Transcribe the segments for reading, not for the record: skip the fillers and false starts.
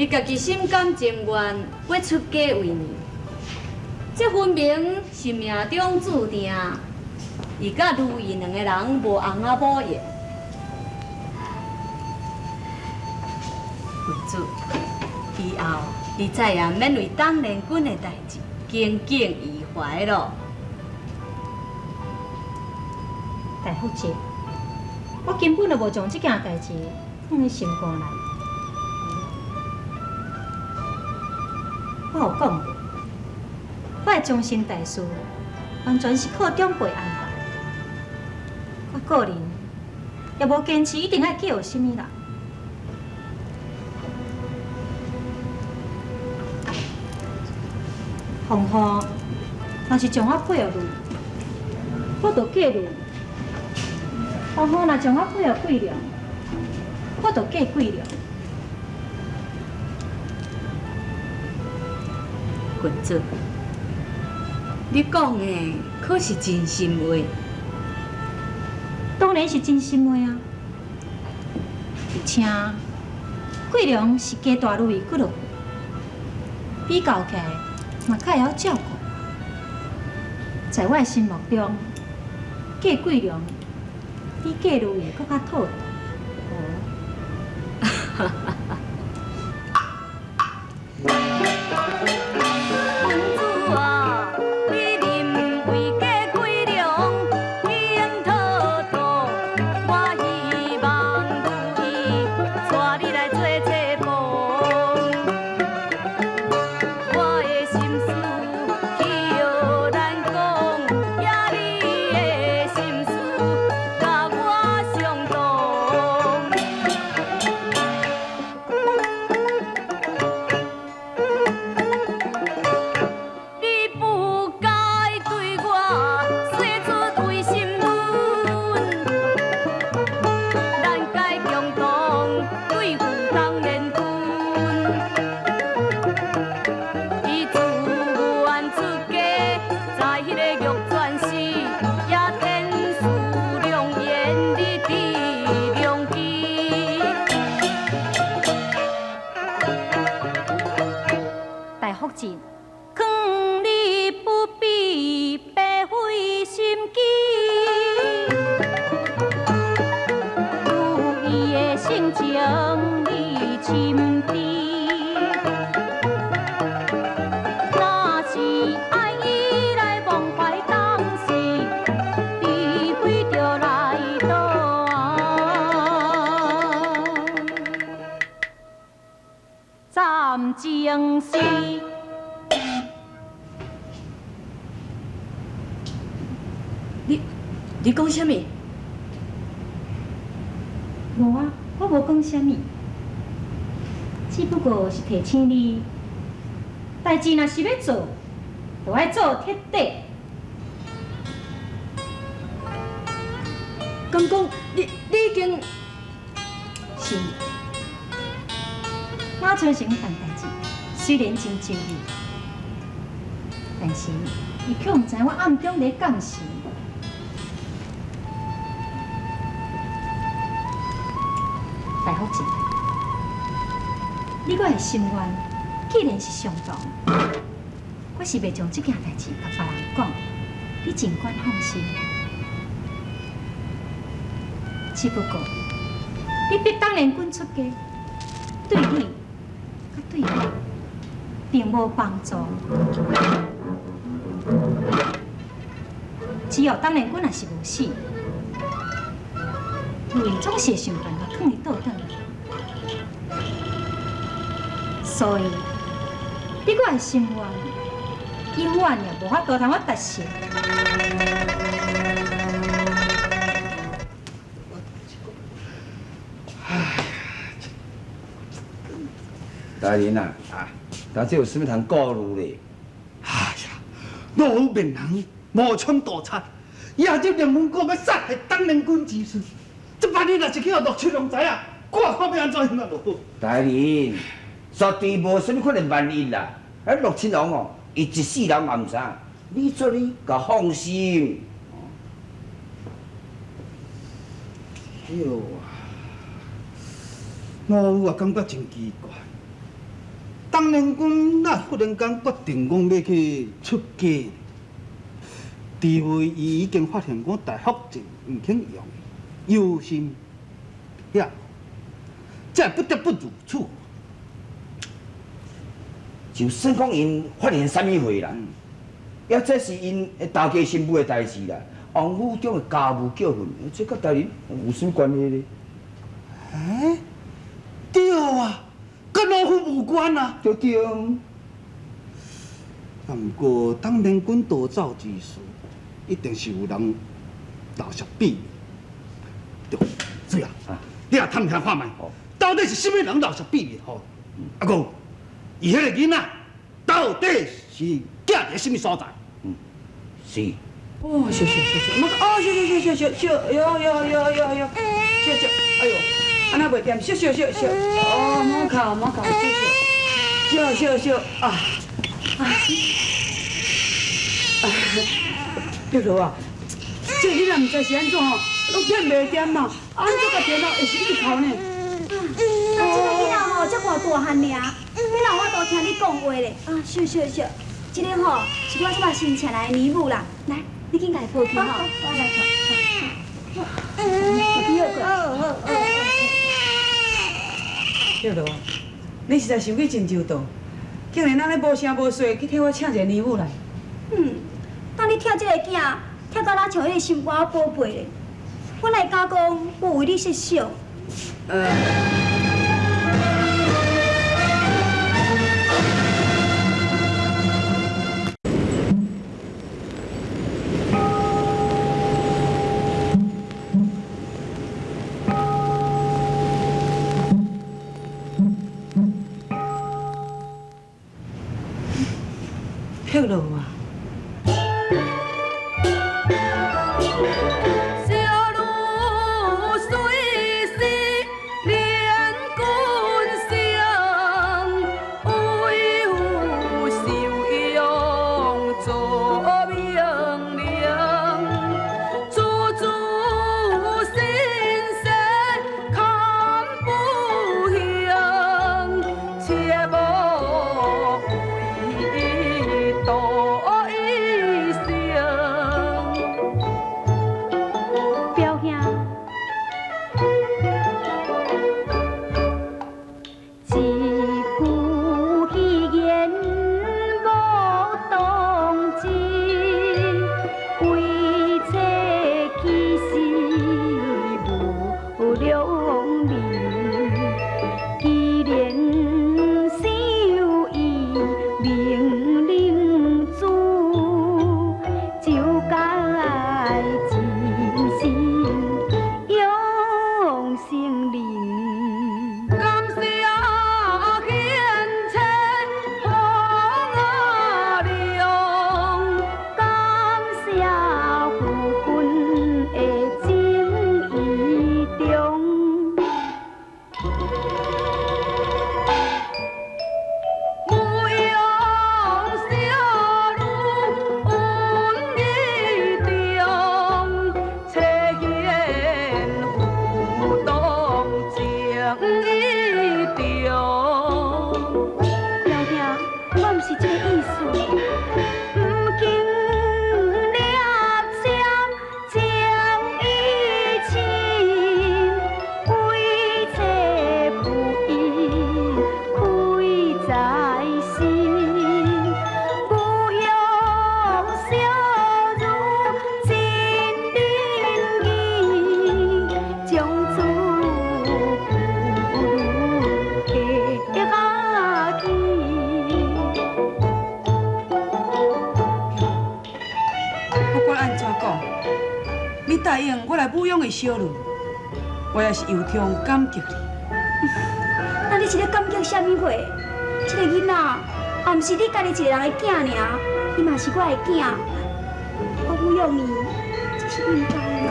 家己心甘情願欲出家為尼，這分明是命中注定，伊佮如意兩个人無翁仔某緣。郡主，以後你再也免為董連君的代誌耿耿於懷囉。大福姐，我根本就無將這件代誌放佇心肝內。我有講過，我的終身大事完全是靠長輩安排。我個人也無堅持一定愛嫁予啥物人。鳳凰若是將我配予你，我就嫁你；鳳凰若將我配予桂良，我就嫁桂良。郡主，你講的可是真心話？當然是真心話啊！而且桂良是家大女兒骨肉，比較起來嘛較會曉照顧。在我的心目中，嫁桂良比嫁如意閣較妥當。郡主啊，你認為嫁桂良已經妥當，我希望如意帶你來做妻婆。我的心事豈予咱講，也你的心事佮我相同。你不該對我說出違心論，咱該共同對付董連君。伊自願出家，在彼个玉泉寺，也天賜良緣，你佇良機。大福晉，勸你不必白費心機，如意的性情你深知。若是愛伊來忘懷當時，除非著來倒暫情絲。你，你講啥物？無啊，我無講啥物，只不過是提醒你，代誌若是欲做，就愛做徹底。敢講你已經是馬春成辦代誌，雖然真周密，但是伊卻毋知我暗中咧監視。大福晉，你我的心願既然是相同，我是袂將這件代誌共別人講，你盡管放心。只不過，你逼董連君出家，對你佮對我並無幫助。只要董連君若是無死，如意總是會想辦法勸伊倒轉來。所以，你我的心願永遠也無法度通我達成。大人啊，但這有啥物通顧慮咧？哎呀，老面人冒充盜賊，也就連阮閣欲殺害董連君之事，這萬一若是去予陸七龍知影，我看欲按怎樣仔無好。大人，絕對無啥物可能萬一啦。啊，陸七龍哦，伊一世人嘛毋知，你做你共放心。對啊，老夫也感覺真奇怪，当年君哪忽然间决定讲欲去出家？除非伊已经发现讲大福晋毋肯用，忧心遐，才不得不如此。就算讲𪜶发现啥物货啦，抑这是𪜶的大家新妇的代志啦。王府中的家务教训，这佮大人有啥物关系呢？欸，对啊，佮老夫无关啊。对对。啊，毋过当年君逃走之时，一定是有人留下秘密。对，水啊，你也探听看觅，到底是啥物人留下秘密吼？啊，阁有，伊彼个囡仔到底是寄佇啥物所在？嗯，是。哦，烧烧烧烧，莫哦，烧烧烧烧烧，哎哟哟哟哟哟，烧烧，哎哟，按呢袂恬，烧烧烧烧，哦，莫哭莫哭，烧烧烧烧烧啊啊啊！碧罗啊，这囡仔毋知是按怎吼，拢骗袂恬嘛，按怎共电脑会是一直哭呢？啊，这个囡仔吼，才偌大汉尔，你哪有法度听你讲话咧？啊，烧烧烧，这个吼是我这摆新请来的尼母啦，来。你紧共伊抱去吼，我来抱。你好过。碧罗，你实在想去真周到，竟然按呢无声无息去替我请一个尼母来。嗯，当你疼这个囝，疼到若像彼个心肝仔宝贝咧，我哪会敢讲我为你设想？碧罗啊！小女随是连君相，为父受用做命令，处处心事堪不行，切莫为度一生。表兄，一句戏言无当真，为切其实无良民。既然想伊命令主，就该真心用心灵。感谢贤妻黄阿良，感谢夫君的情意重。母养小女恩义重，妻贤夫当情意重。表兄，我毋是这个意思。毋经念针情意深，为切不义亏在心。母养小女真仁义，将此不如嫁下去。不管按怎讲，你答应我来抚养的小女，我也是由衷感激你。那你是咧感激啥物货？这个囡仔也毋是你家己一个人的囝尔，伊嘛是我的囝。我抚养伊，这是应该的。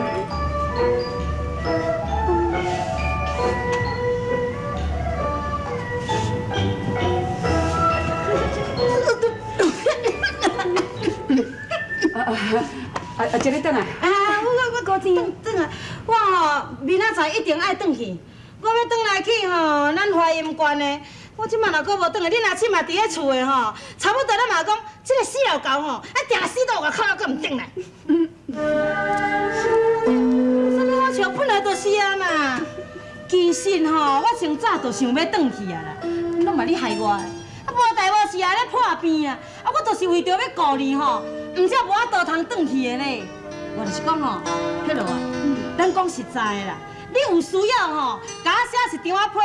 啊啊，这你转来。啊，我高子转来，我吼明仔载一定爱转去。我欲转来去吼，咱淮阴县的，我這擺若閣無轉來，恁阿婶嘛佇咧厝的吼，差不多咱嘛講，這個死老狗吼，啊，定死都有共哭到閣毋轉來。有啥物好笑？本來就是啊嘛。其實吼，我從早就想欲轉去啊啦，攏嘛你害我的。啊，無代無誌啊咧破病啊，啊，我就是為著欲顧你吼，毋才無法度通轉去的咧。我就是講吼，彼落啊，咱講實在的啦，你有需要吼，共我寫一張仔批，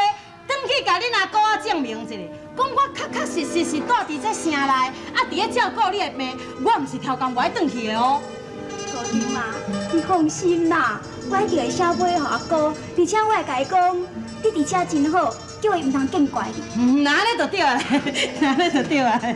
轉去共恁阿姑仔證明一下，講我確確實實是蹛佇這城內，啊，佇咧照顧你的病，我毋是超工無愛轉去的哦。姑娘啊，你放心啦，我一定會寫批予阿姑，而且我會共伊講，你佇遮真好，叫伊毋通見怪你。嗯，按呢就對啊，按呢就對啊。阿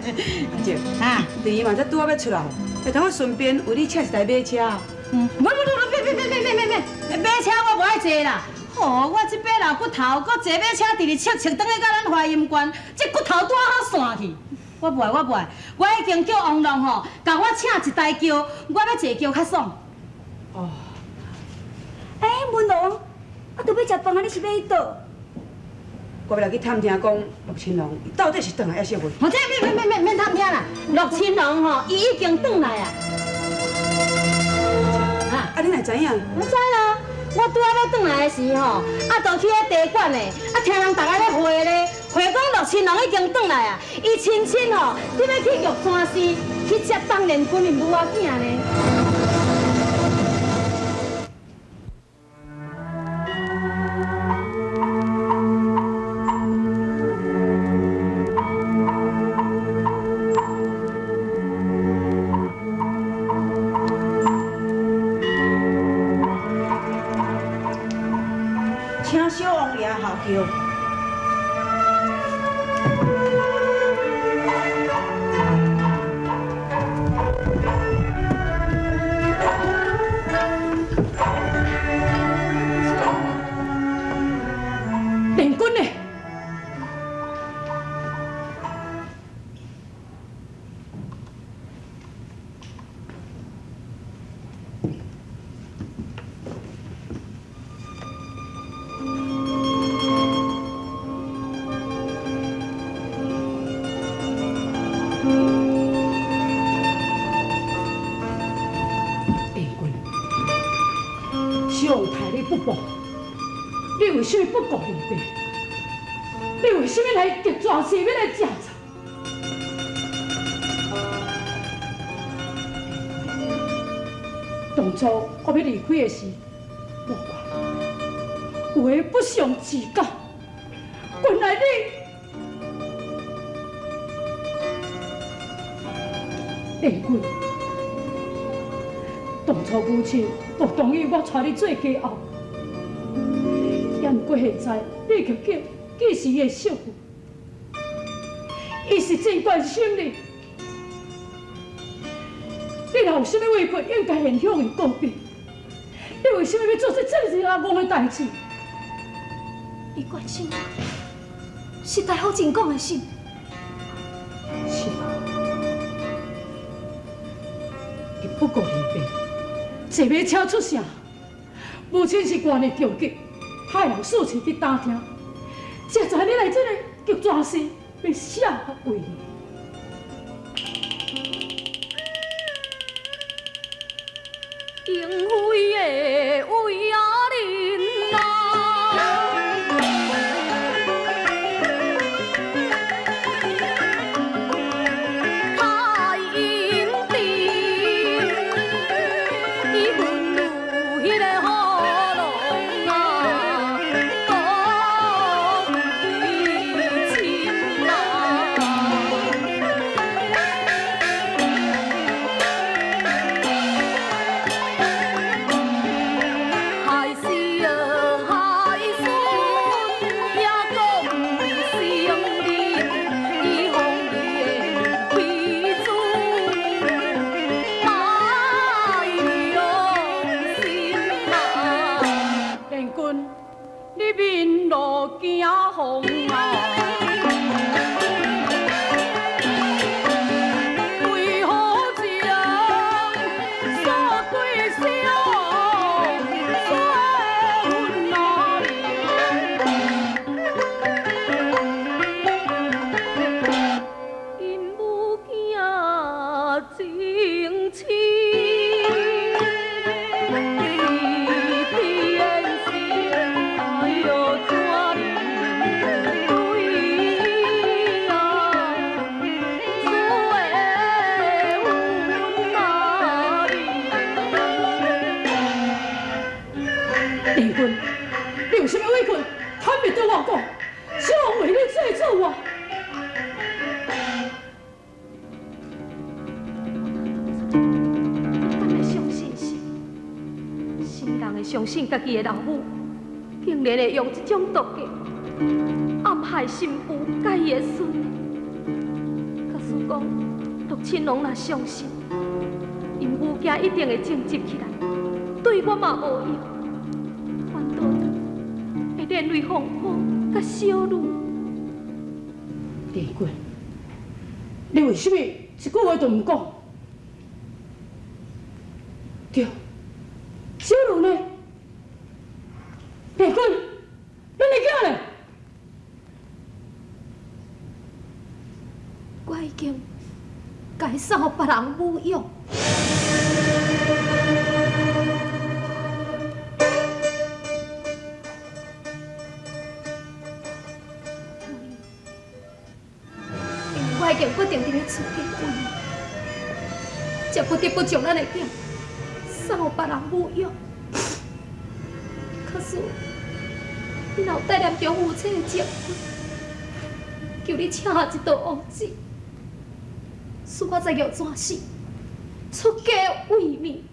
姐，啊，弟嘛才拄仔欲出來，會當我順便為你請一台馬車。嗯，無無無無，免免免免免免，馬車我無愛坐啦。吼，我這擺老骨頭，閣坐馬車直直切切轉去到咱華陰縣，這骨頭拄仔好散去。我無愛，我無愛，我已經叫王龍吼，共我請一台轎，我欲坐轎較爽。哦。欸，文龍，啊，著欲食飯啊，你是欲去佗？我欲來去探聽講，陸青龍伊到底是轉來抑是未？吼，這免免免免免探聽啦，陸青龍吼，伊已經轉來啊。啊，你哪會知影？我知啦，我拄仔欲轉來的時吼，啊，就去彼茶館的，啊，聽人逐家咧話咧，話講陸青龍已經轉來啊，伊親身吼，佇欲去玉山寺去接當年君𪜶母仔囝呢。請小王爺下轎。連軍呢？連軍，小王待你不薄，你為啥物不顧離別？你為啥物來玉泉寺欲來食草？當初我欲離開的時，我講有的不祥之感，原來你連軍，當初母親無同意我娶你做家後，也毋過現在你卻叫既是伊的媳婦，伊是真關心你。你若有啥物委屈，應該先向伊告別。你為啥物欲做這這爾阿戇的代誌？伊關心我，是大福真講的是。是。伊不顧離別，坐馬車出城，母親是偌爾著急，派人四處去打聽，才知你來這个玉泉寺欲寫遺。英飛的威啊恁啊！太阴殿，伊阮有彼个好龙啊，国亲啊。相信家己的老母，竟然會用這種毒計暗害新婦佮伊的孫。假使講陸親王若相信，𪜶母囝一定會爭執起來，對我嘛無用，反倒會連累鳳凰佮小女。麗君，你為啥物一句話都毋講？對，小女呢？麗君，咱的囝呢？我已經共伊送予別人撫養。因為我已經決定佇咧出家為尼，才不得不將咱的囝送予別人撫養。可是，你若有帶念著夫妻的情分，求你請下一道王旨，恕我再玉轉世，出家為尼。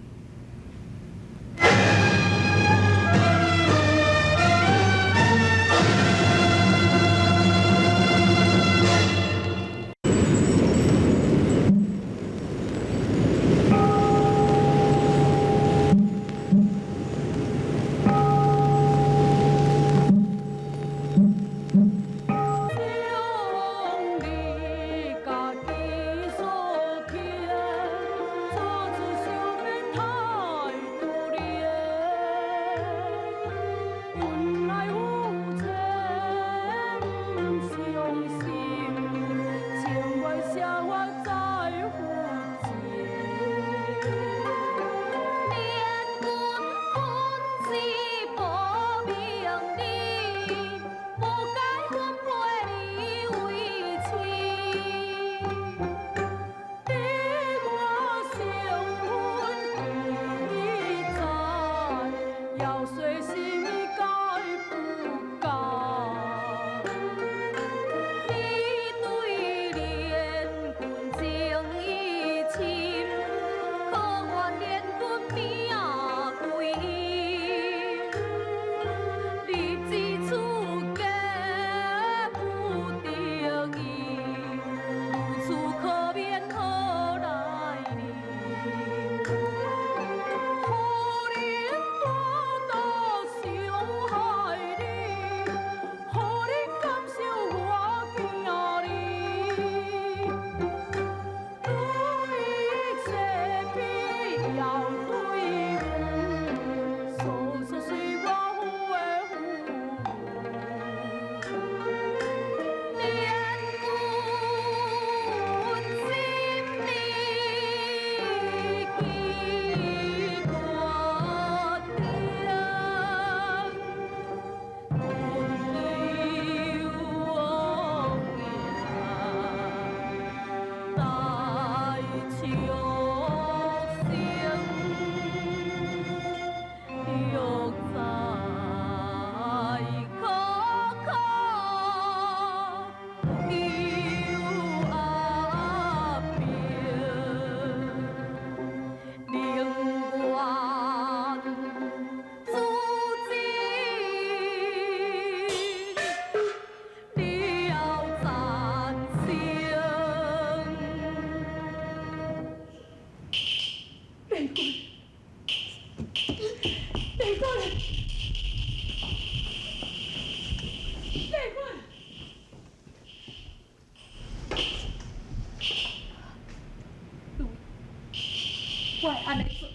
我會按呢做，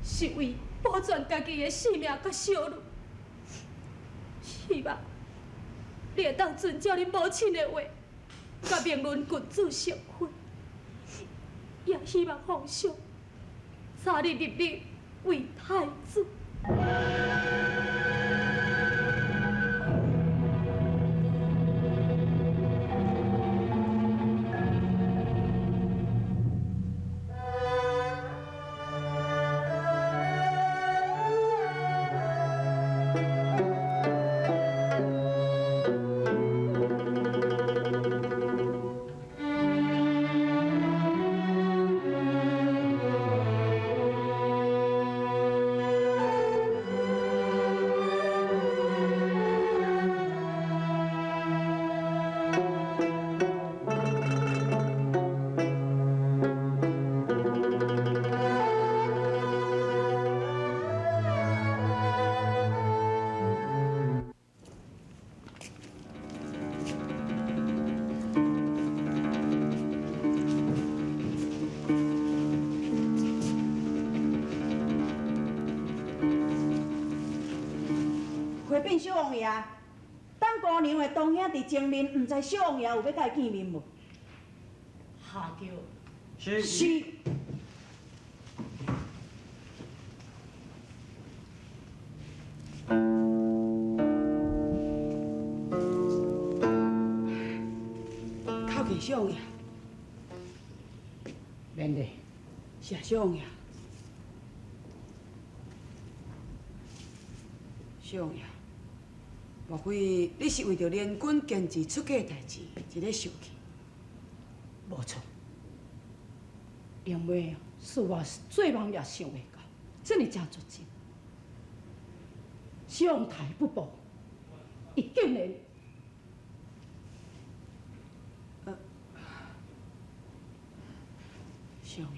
是為保全家己的性命佮小女。希望你會當遵照恁母親的話，佮明倫郡主成婚，也希望皇上早日立你為太子。變小王爺。等姑娘的堂兄佇前面，毋知小王爺有欲佮伊見面無？下轎。是。是。靠近小王爺。免禮。是啊，小王爺。小王爺，莫非你是為著連軍堅持出嫁的代誌，佇咧受氣？無錯，因為是我做夢也想袂到，這爾正絕情，相待不薄，伊竟然……小王爺，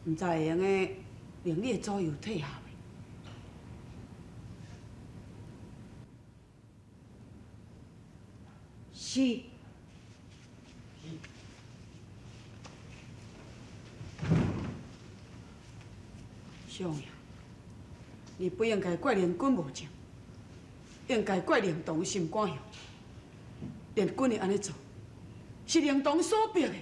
毋知會用得令你的左右退下袂？是。小王爺，你不應該怪連軍無情，應該怪連同心肝雄。連軍會按呢做，是連同所逼的。